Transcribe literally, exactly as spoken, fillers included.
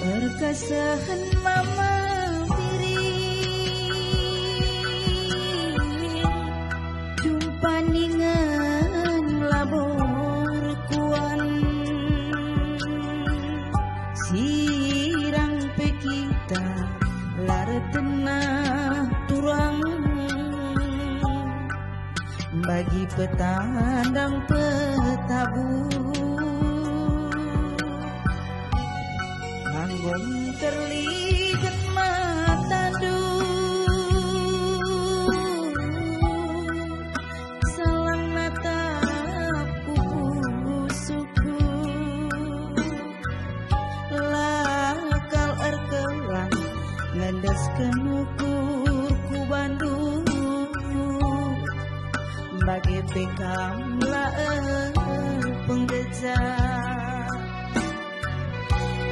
Erkesehen mama biring, jumpa ningen labo erkuan. Sirang pe kita la ertenah turang, bagi petandang petabu. Anggom terliget matandu, salang natapku pusuhku. La kal erkelang ngendesken ukurku bandu, bage pe kam la erpenggeja.